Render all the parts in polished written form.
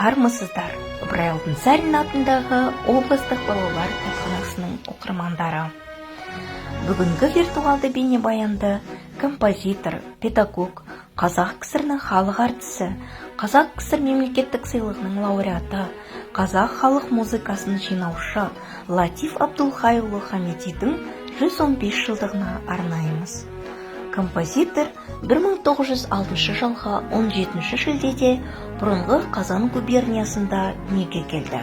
Армысыздар, Ыбырай Алтынсарин атындағы облыстық балалар кітапханасының оқырмандары! Бүгінгі виртуалды бейнебаянды композитор, педагог, Қазақ КСР-інің халық әртісі, Қазақ КСР мемлекеттік сыйлығының лауреаты, қазақ халық музыкасын жинаушы Латиф Абдулхайұлы Хамидидің 115 жылдығына арнаймыз. Композитор 1906 жылғы 17 шілдеде бұрынғы Қазан губерниясында дүниеге келді.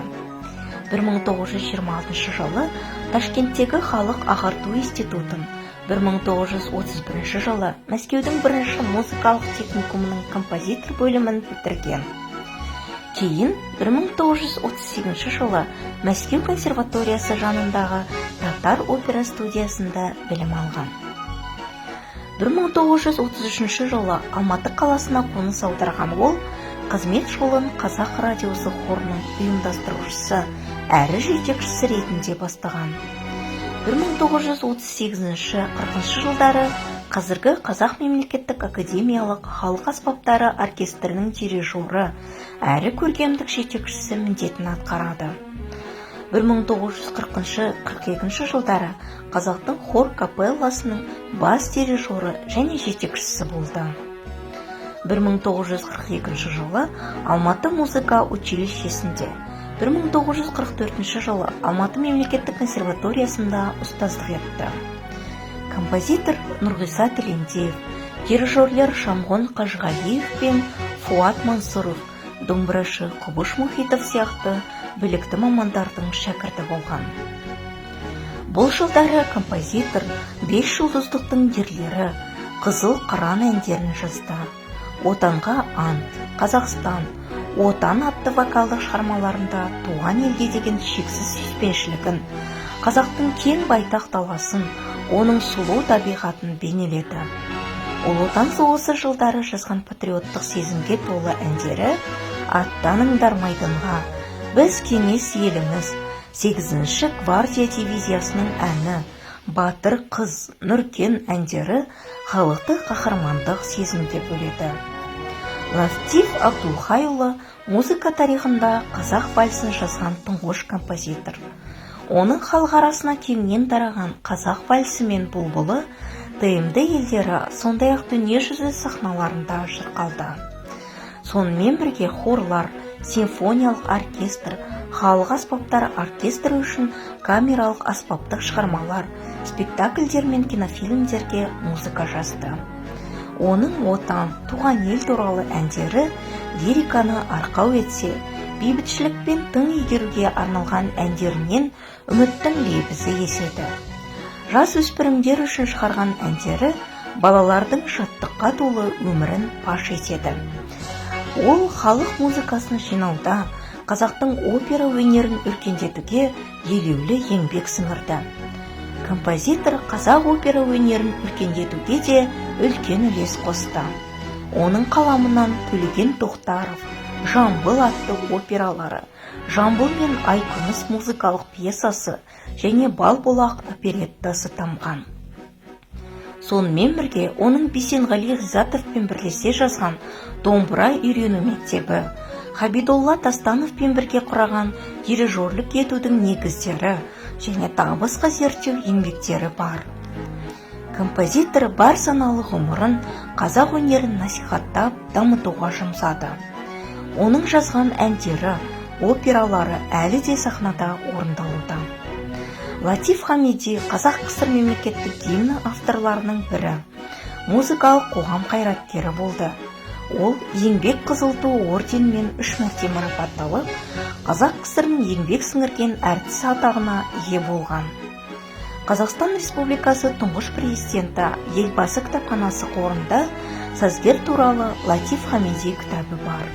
1926 жылы Ташкенттегі халық ағарту институтын, 1931 жылы Мәскеудің бірінші музыкалық техникумының композитор бөлімін бітірген. Кейін 1938 жылы Мәскеу консерваториясы жанындағы татар опера студиясында білім алған. 1933 жылы Алматы қаласына қоныс аударған ол қызмет жолын Қазақ радиосы хорының ұйымдастырушысы әрі жетекшісі ретінде бастаған. 1938-40 жылдары қазіргі Қазақ мемлекеттік академиялық халық аспаптары оркестрінің дирижері әрі көркемдік жетекшісі міндетін атқарады. 1940-42 жылдары қазақтың хор капелласының бас дирижері және жетекшісі болды. 1942 жылы Алматы музыка училищесінде, 1944 жылы Алматы мемлекеттік консерваториясында ұстаздық етті. Композитор Нұрғиса Тілендиев, дирижерлер Шамғон Қажығалиев пен Фуат Мансұров, домбырашы Құбыш Мұхитов сияқты білікті мамандардың шәкірті болған. Бұл жылдары композитор «Бес жұлдыздықтың ерлері», «Қызыл қыран» әндерін жазды. «Отанға ант», «Қазақстан», «Отан» атты вокалдық шығармаларында туған елге деген шексіз сүйіспеншілігін, қазақтың кең байтақ даласын, оның сұлу табиғатын бейнеледі. Ұлы Отан соғысы жылдары жазған патриоттық сезімге толы әндері «Аттаныңдар майданға», «Біз кеңес еліміз», «Сегізінші гвардия дивизиясының әні», «Батыр қыз», «Нұркен» әндері халықты қаһармандық сезімге бөледі. Латиф Абдулхайұлы музыка тарихында қазақ вальсін жазған тұңғыш композитор. Оның халық арасына кеңінен тараған «Қазақ вальсі» мен «Бұлбұлы» ТМД елдері, сондай-ақ дүниежүзі сахналарында шырқалды. Сонымен бірге хорлар, симфониялық оркестр, халық аспаптары оркестрі үшін камералық аспаптық шығармалар, спектакльдер мен кинофильмдерге музыка жазды. Оның Отан, туған ел туралы әндері лириканы арқау етсе, бейбітшілік пен тың игеруге арналған әндерінен үміттің лебізі еседі. Жас өспірімдер үшін шығарған әндері балалардың шаттыққа толы өмірін паш етеді. Ол халық музыкасын жинауда, қазақтың опера өнерін өркендетуге елеулі еңбек сіңірді. Композитор қазақ опера өнерін өркендетуге де үлкен үлес қосты. Оның қаламынан «Төлеген Тоқтаров», «Жамбыл» атты опералары, «Жамбыл мен Айкүміс» музыкалық пьесасы және «Балбұлақ» опереттасы тамған. Сонымен бірге оның Бейсенғали Ғизатовпен бірлесе жазған «Домбыра үйрену мектебі», Хабидолла Тастановпен бірге құраған «Дирижерлік етудің негіздері» және тағы басқа зерттеу еңбектері бар. Композитор бар саналы ғұмырын қазақ өнерін насихаттап, дамытуға жұмсады. Оның жазған әндері, опералары әлі де сахнада орындалуда. Латиф Хамиди Қазақ КСР мемлекеттік гимні авторларының бірі, музыкалық қоғам қайраткері болды. Ол Еңбек Қызыл Ту орденімен үш мәрте марапатталып, Қазақ КСР-інің еңбек сіңірген әртісі атағына ие болған. Қазақстан Республикасы Тұңғыш Президенті, Елбасы кітапханасы қорында сазгер туралы «Латиф Хамиди» кітабы бар.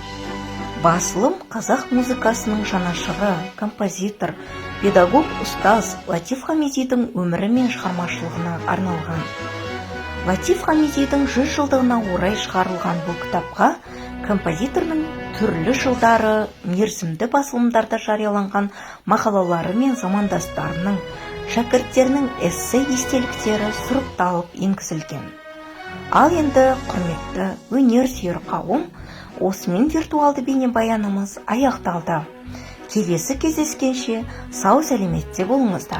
Басылым қазақ музыкасының жанашыры, композитор, педагог, ұстаз Латиф Хамидидің өмірі мен шығармашылығына арналған. Латиф Хамидидің 100 жылдығына орай шығарылған бұл кітапқа композитордың түрлі жылдары мерзімді басылымдарда жарияланған мақалалары мен замандастарының, шәкірттерінің эссе, естеліктері сұрыпталып енгізілген. Ал енді, құрметті өнер сүйер қауым, Осымен виртуалды бейнебаянымыз аяқталды. Келесі кездескенше сау сәлеметте болыңыздар.